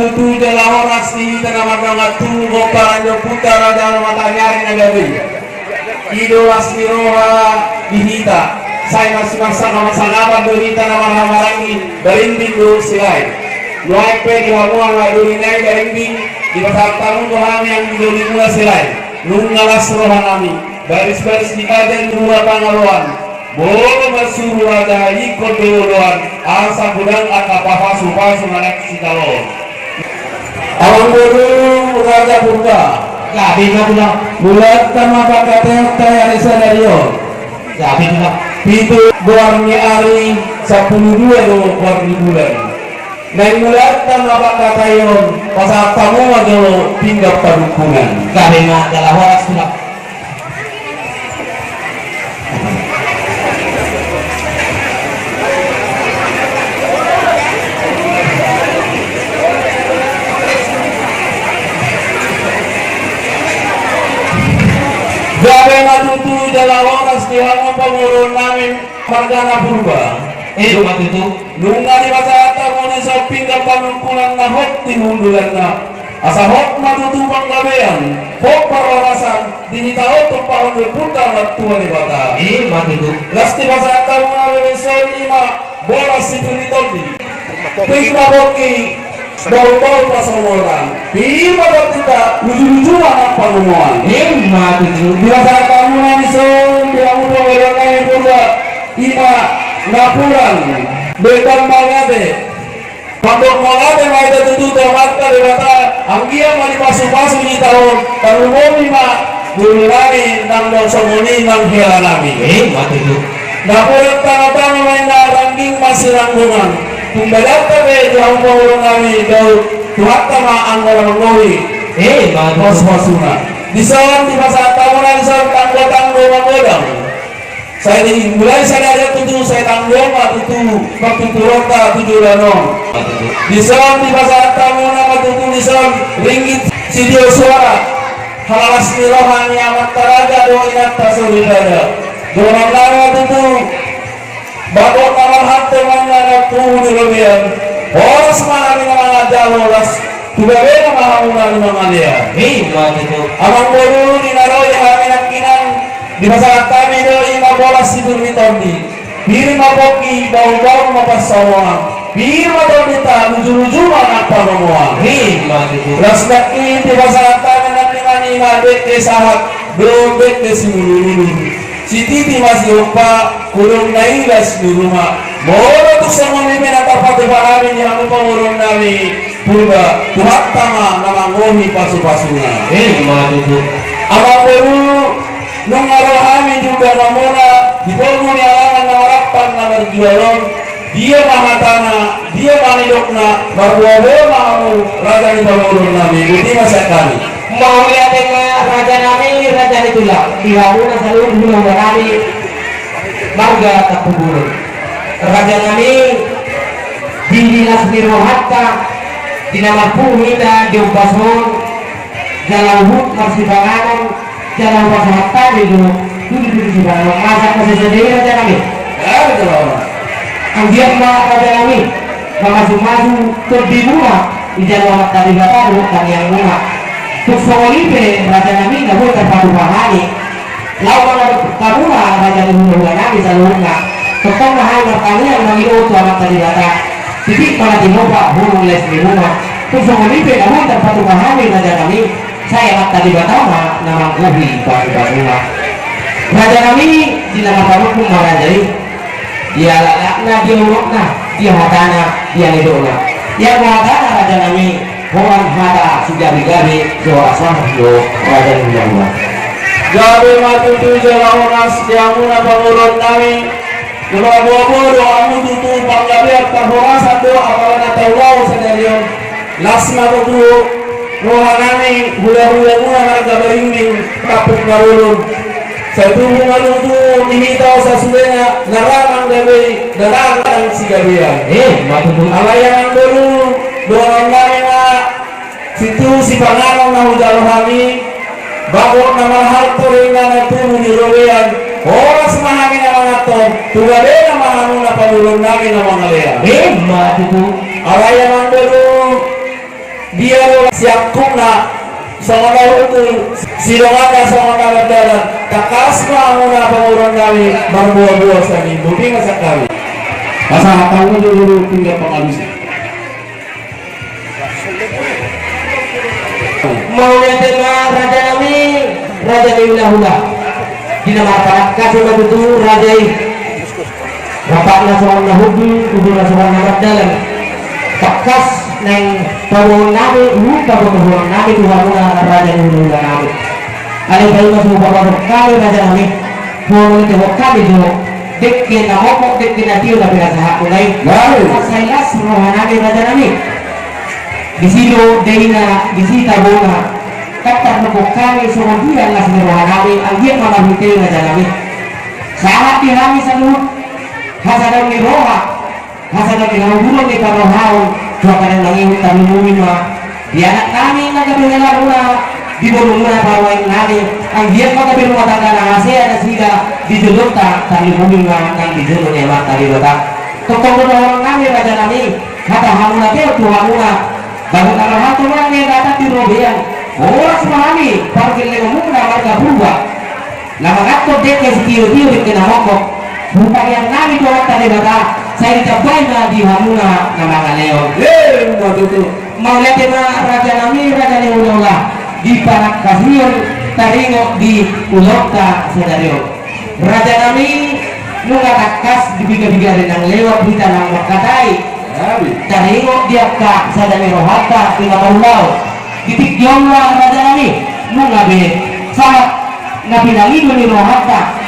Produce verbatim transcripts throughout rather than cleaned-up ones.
Tutu jala horas di hita na mardongan tubu, pomparan ni ompunta Raja Mataniari na gabe i. I do las ni roha di hita, sai marsimarsangapan-sangapan do hita na marhahamaranggi, Barimbing dohot Silaen. Nuaeng pe di hamu angka doli nami Barimbing, dipasahat hamu do hami anggi dolimuna Silaen. Nunga las roha nami, baris-baris di paja ni rura Pangaloan. Molo marsuru raja ingkon do oloan, asa godang angka pasu-pasu manang sitaon. Amang boru Raja Purba. Gabe ma, Tulang. Mauliate ma pangkataionta di ari sadari on. Gabe, Tulang. Pitu goar ni ari, sampulu dua do goar ni bulan. Naeng mauliate ma pangkataion, pasahat hamu ma jolo pinggan panungkunan. Gabe ma, jala horas, Tulang. Gabe ma tutu jala horas di hamu pamoruon nami marga Purba. I do ma tutu. Nunga dipasahat hamu dison pinggan panungkunan na hot di hundulanna. Asa hot ma tutu panggabean, hot parhorasan, di hita on tumpahon ni ompunta Martua Debata. I ma tutu. Laos dipasahat hamu ma dison i ma bolas situri tondi. Pir ma pongki, bahul-bahul pansamotan. Pir ma tondinta, luju-luju ma nang pangomoan. I ma tutu. Dipasahat hamu ma dison, di hamu pamoruon nami Purba, i ma napuran, bendang mauliate. Mandok mauliate ma hita tutu tu Amanta Debata, anggiat ma dipasu-pasu hita on, tarlumobi ma doli nami nang songon i nang hela nami. I ma tutu. Napuran tano-tano ma inna, rangging ma sinanggungan. Tung badanta pe di hamu pamoruon nami Daud, Tuhanta ma anggo na manggohi. I ma tutu. Pasu-pasuna. Dison dipasahat hamu ma dison tanggo-tanggo magodang. Sai dimulai sadari on tutu, sai tanggo ma tutu partuturonta tu joloan on. Dison dipasahat hamu ma tutu dison ringgit sitio suara, halalas ni roha ni amanta raja dohot inanta soripada. Dohonon nami ma tutu, bagot na marhalto ma inna na tubu ni robean. Horas ma hami na mangajalo, las tu gabena ma hamuna na mangalean. I ma tutu. Amang boru, di na ro di hami nangkinan, dipasahat hami do i ma bolas situri tondi. Pir ma pongki, bahul-bahul ma pansamotan. Pir ma tondinta, luju-luju ma nang pangomoan. I ma tutu. Las nangkin dipasahat hami nangkinan i ma dengke sahat dohot dengke siulululu. Sititi ma sihompa, godang na ilas ni ruma. Molo tung songon i pe na tarpatupa hami di hamu pamoruon nami Purba, Tuhanta ma na manggohi pasu-pasuna. I ma tutu. Amang boru, nunga ro hami di ulaonmuna, di pongu ni alangan na marampang na marjual on, dia ma hatana, dia ma nidokna, marboa-boa ma hamu raja ni pamoruon nami, botima sian hami. Mauliate ma raja nami, raja ni tulang, di hamuna saluhut hulahula nami, marga Tampubolon. Raja nami, di las ni rohanta, di na marpungu hita di ombas on, jala huhut marsipanganon, jala hupasahat hami do tutu-tutu sipanganon, masak ma sasada i raja nami. Anggiat ma raja nami, mamasu-masu tondimuna, dijalo Amanta Debata dohot tangiangmuna. Tung songon i pe raja nami na boi tarpatupa hami. Laho ma na dohot hamuna raja ni hulahula nami saluhutna. Tongtong ma hami martangiang mangido tu Amanta Debata. Sititi ma na tinopa, holong las ni ruma. Tung songon i pe na boi tarpatupa hami raja nami. Sai Amanta Debata ma na manggohi pasu-pasuna. Raja nami, di na marpanungkun ma raja i. Dia lalakna, dia unokna, dia hatana, dia nidokna. Ia ma hatana raja nami, holan hata sigabe-gabe, di horas-horas do raja nami. Gabe ma tutu jala horas di hamuna pamoruon nami. Jala boa-boa do hamu tutu, panggabean parhorasan do apala na taulahon sadari on. Las ma tutu roha nami, hulahula muna marga Barimbing, Kampung Marolon. Sai tubu ma tutu di hita on sasudena na ra manggabei, na ra nang sigabean. Eh, ma tutu. Alai amang boru, dohonon nami ma, situtu sipanganon na hujalo hami, bagot na marhalto do inna na tubu ni robean, horas ma hami na manganhon, tu gabena ma hamuna pamoruon nami na mangalean. Eh, ma tutu. Alai amang boru, Dia do siangkupna songon na hundul, sidonganna songon na mardalan, tangkas ma hamuna pamoruon nami marboa-boa sangin, boti ma sian hami. Pasahat hamu do dulu pinggan pangalusi. Mauliate ma raja nami, raja ni hulahula. Di na marpanangkasi ma tutu raja i. Rapatna songon na hundul, hundulna songon na mardalan. Tangkas naeng paboaon nami, huhut paboaon nami tu hamuna raja ni hulahula nami. Alai paima so hupaboa hami raja nami, huhamonitehon hami do dengke na momok, dengke na tio na pinasahatmuna i. Baru. Sai las roha nami raja nami. Disi do daina, disi tabona. Kan tarlumobi hami songon dia las ni roha nami, anggiat ma marhite i raja nami. Sahat di hami saluhut hasadaon ni roha, hasadaon ni hahuburon ni parrohaon, tu angka dongan nami, tarlumobi ma di anak nami na gabe helamuna, di borumuna parumaen nami, anggiat ma gabe rumah tangga na hasea nasida di jolonta, tarlumobi ma nang di jolo ni Amanta Debata. Tongtong do dohonon nami raja nami, hata hamuna pe tu hamuna. Bagot na rohanta ma na nian di robean. Horas ma hami pargellengonmuna marga Purba. Na manganhon dengke sitio-tio, dengke na momok. Hupagiang nami tu Amanta Debata, sai ditambai ma di hamuna na mangaleon. Emma tutu. Mauliate ma raja nami, raja ni hulahula. Di panangkasian taringot di ulaonta sadari on. Raja nami, nunga tangkas di piga-piga ari naung lewat hita naung mangkatai. Taringot di angka sada ni rohanta di na paulaon. Di tingki on ma raja nami, nunga be sahat na pinangido ni rohanta.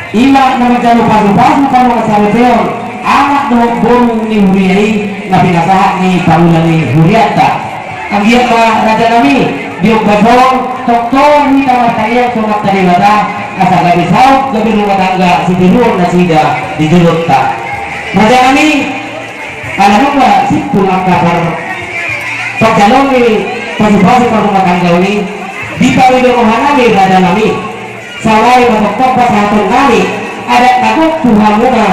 Ima na manjalo pasu-pasu pardongansaripeon anak dohot boru ni huria i, na pinasahat ni pangula ni hurianta. Anggiat ma raja nami, di ombas on tongtong hita martangiang tu Amanta Debata, asa gabe saut, gabe rumah tangga sitiruon nasida di jolonta. Raja nami, ala nunga simpul angka par-, parjaloon ni pasu-pasu parrumahtanggaon i, dipangido roha nami raja nami. Saonari ma tongtong pasahaton nami adat na gok tu hamuna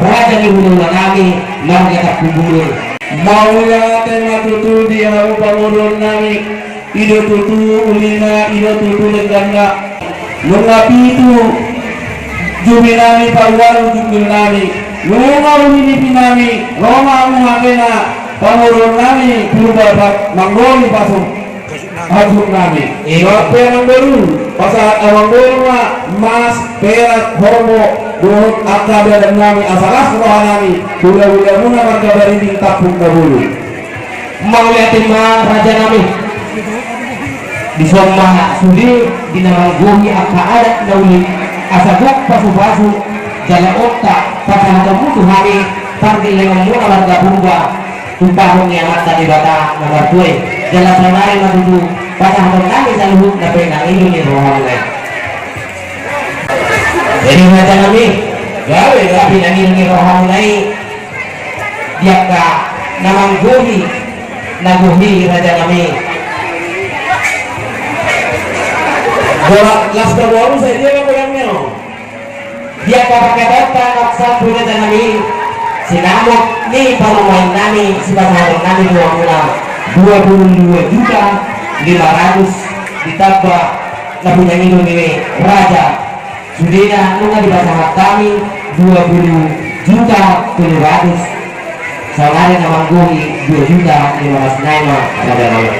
raja ni hulahula nami marga Tampubolon. Mauliate ma tutu di hamu pamoruon nami. I do tutu ulina, i do tutu dengganna. Nunga pitu jumi nami, paualu jumi nami. Nunga uli nipi nami, ro ma hamu hangkena pamoruon nami Purba, manggoli pasu. Hajut nami. Iya. Dohot pe amangboru, pasahat amangboru ma mas, perak, horbo, dohot angka dalan nami, asa las roha nami, hula-hulamuna marga Barinding Tampuk Nabulu. Mauliate ma raja nami. Dison ma sude di na manggohi angka adat na uli, asa gok pasu-pasu jala onta pasahatonmu tu hami pargellengonmuna marga Purba. Tumpahon ni Amanta Debata na martua i, jala saonari ma tutu pasahaton nami saluhut na pinangido ni rohamuna i. Jadi raja nami, gabe, gabe pinangido ni rohamuna i di angka na manggohi, na gohi raja nami. Bola las na baru saja ya goyangnya. Di angka pangkataion na salpu raja nami, sinamot ni parumaen nami, sipasahaton nami tu hamuna dua puluh dua juta lima ratus, ditamba na pinangido ni raja. Sudena nunga dipasahat hami dua puluh juta tolu ratus. Saonari na manggohi dua juta lima ratus nai ma raja nami.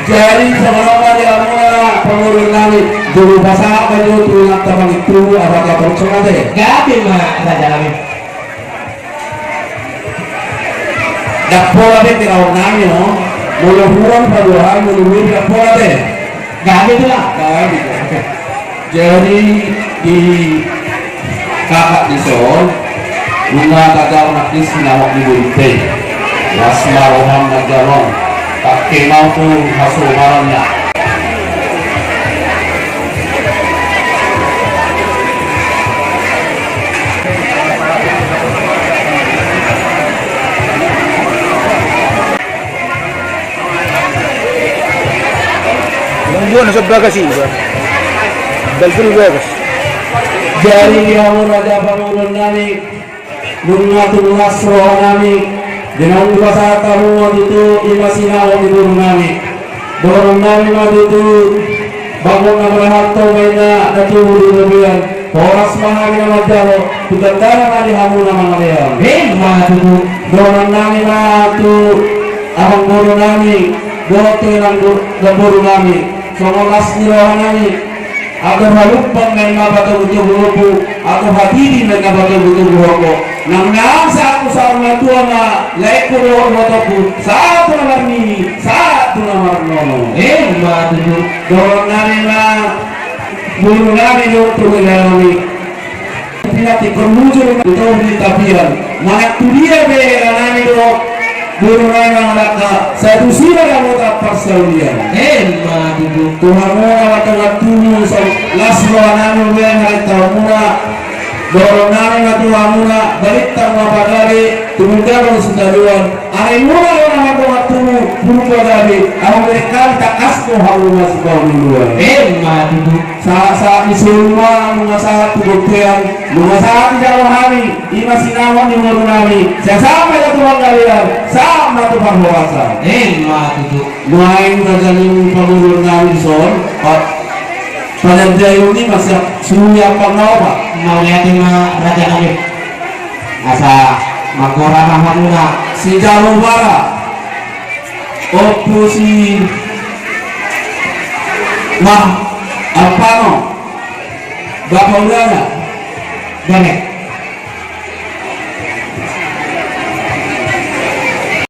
Jadi songon on ma di hamuna pamoruon nami, jolo pasahat ma jo tu inanta pangintu, asa taparunsuk ate. Gabe ma raja nami. Ndang pola be tiraon nami on. Molo huron paboahan, molo huron ndang pola be. Gabe tu lah. Gabe. Jadi di kakak dison, nunga tagar nangkin sinamot ni Bonte. Las ma roham na jalo on, tangke ma tu hasomaranna. Nunggu na so bagas iba. Balbul bagas. Jadi di hamu raja pamoruon nami, nunga tung las roha nami, Di naung dipasahat hamu ma tutu, i ma sinamot ni boru nami. Dohonon nami ma tutu, bangun na marhalto ma inna na tubu di robean. Horas ma hami na manjalo, tu gandana ma di hamu na mangalean. Ima tutu. Dohonon nami ma tu amangboru nami, dohot tu inangboru, inangboru nami. Songon las ni roha nami, atur halumpang ma inna patogutogu lombu, atur hatiti ma inna patogutogu horbo. Nang nang sahat tu saur matua ma laengku dohot ibotongku, sahat tu na marnini, sahat tu na marnono. Ima tutu. Dohonon nami ma boru nami dohot tu inang nami. Pinantikhon mujur ma di toru ni tapian. Manang tu dia pe hela nami dohot boru nami mangalangka, sai tusi ma dapotan parsaulian. Ima tutu. Tu hamuna ma tongan tubu, songon las roha nami umbahen harintahanmuna. Dohonon nami ma tu hamuna, balintang ma pagabe, tumundalhon sitadoan. Arimuna do na martongan tubu, burung pagabe, ahu berengkali tangkas do hamu masipauli-ulian. Ima tutu. Sahat-sahat ni solu ma nunga sahat tu bontean, nunga sahat dijalo hami, i ma sinamot ni boru nami, sai sahat ma tu panggabean, sahat ma tu parhorasan. Ima tutu. Nuaeng raja ni pamoruon nami dison, pa-, pajanjian ni ma siap suya pangawa. Mauliate ma raja nami. Asa manggora ma hamuna. Sijalo bara. Ompu si ma, ampano. Bapa ulana. Bane.